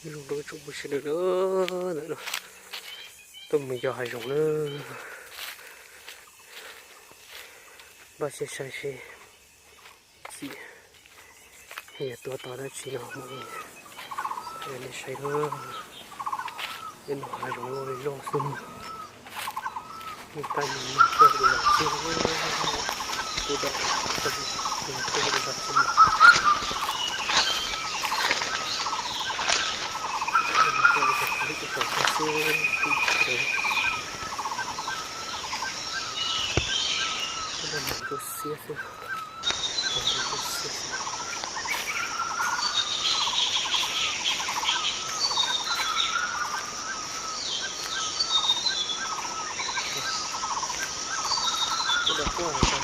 Zoo rau tsoom phooj ywg sawv daws na, ntawm no tuaj mus yos hav zoov na. Npaj siab saib seb txim yog tua tau dab tsi no mas nej saib na. Nyob no hav zoov loj li loj xwb na. Yeej tab yus no tuaj li los xwb, tus dawm tuaj li los xwb. Tuaj li tus tau tuaj xwb, tus tsev. Tuaj li mas tuaj xiab xwb. Tuaj xiab xwb. Tuaj dam tuaj tau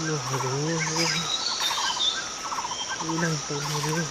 no hav zoov ib leeg tau li.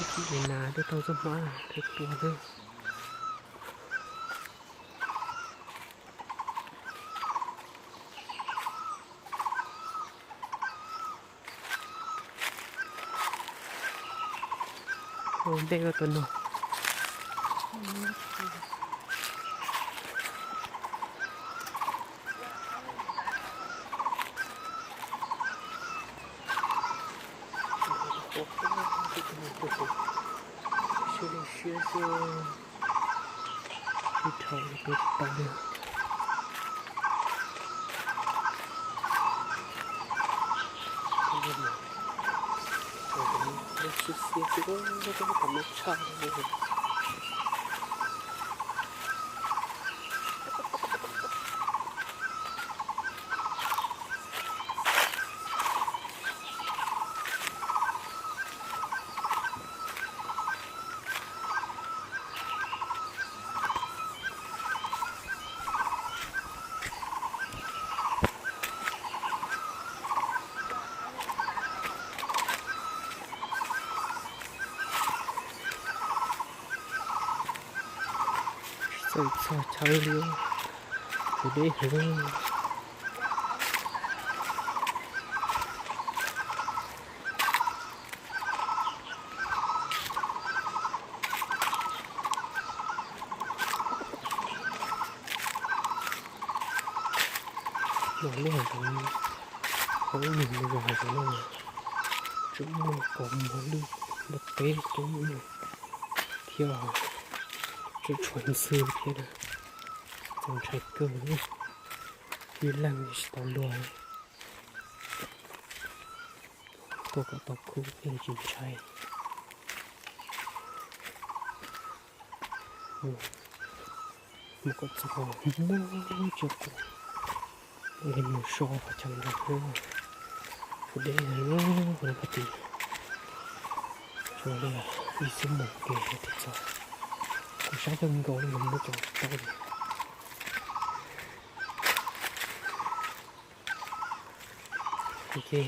Twb tsis nas twb tau txoj hmab thiab tua xwb. Ua ntej koj tua no. Siab li siab xwb. Ib dhau li peb tsis tau li. Siab siab xwb, tam no tshaj li. Txawj txog chaw li, kuv deb heev. Los lub hav zoov, hauv lub nug mus zos hav zoov no tseem muaj kaus mog lwj npua teb coob thiab, tseem tshuav ntxhw thiab na. Txaus ntshai kawg, ib leeg tsis tau luag. Tuaj kom tau khub thiaj li tsis ntshai. Mus kom txog muaj tsiaj qus, mam li mus so qhov chaw ntawd thiab. Kuv deb heev, kuv pab tij, tsuas li ib xuab moos kev thiaj txog. Kuv saib kawg nkaus li, mus muab tso tsis tau li. Ces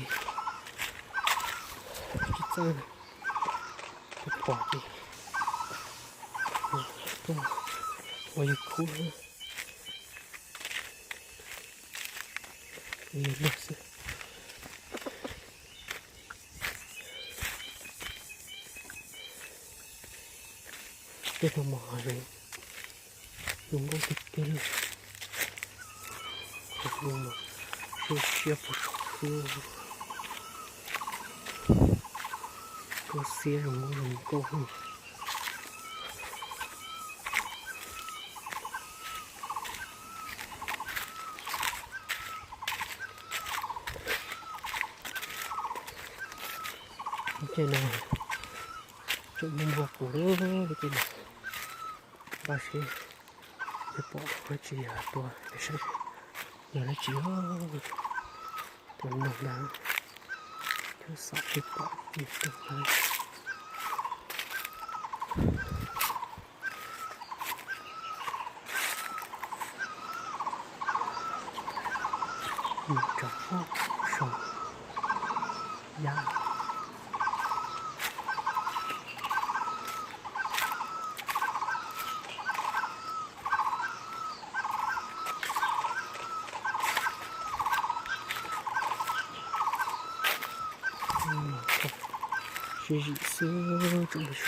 tsis txawj, kuv pom ces tuaj ua yus khub li luag xwb. Tej no mas hav zoov zoo nkauj tiag tiag li. Hav zoov mas siab siab puag saum xwb. Tuaj xiab zoo nkauj zoo nkauj. Lub caij no tseem muaj npua puv lub caij no. Npaj seb, pom dab tsi yog tua, saib yog dab tsi. Tus no ntag, cov xom seb pom ib tug. Mus tso sau yam. Sib zim xwb tseem sawv daws.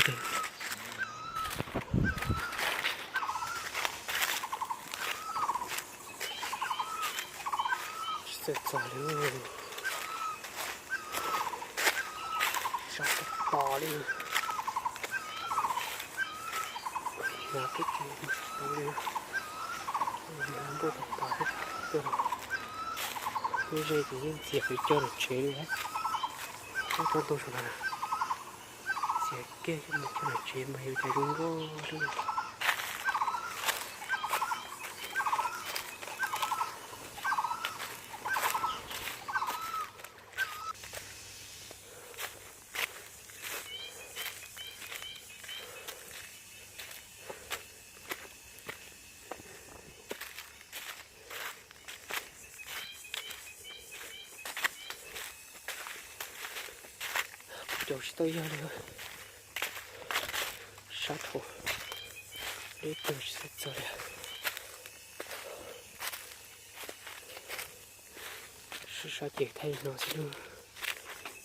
Tsis txawj txog li. Sab tos tos li. Nyob twb tsis mus li. Npuaj tos tos xwb. Lub zej ces yeej txias qhwv coj lawm tsev li. Tab tsob ntoo saum no na, txias kiag coj mus coj lawm tsev mas yuav cas zoo nkauj. Caum tsis tau yog li, sab dhau, deb kawg tsis txog li. Sab sab ces thaij li no xwb na,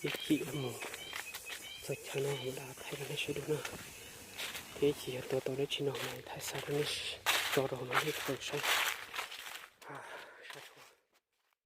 ib chim mus txog chaw no mus da thaij rau nej saib dua na. Thiab ib chim yog tua tau dab tsi no mas thaij xa rau nej tso rau hauv no nej tau saib.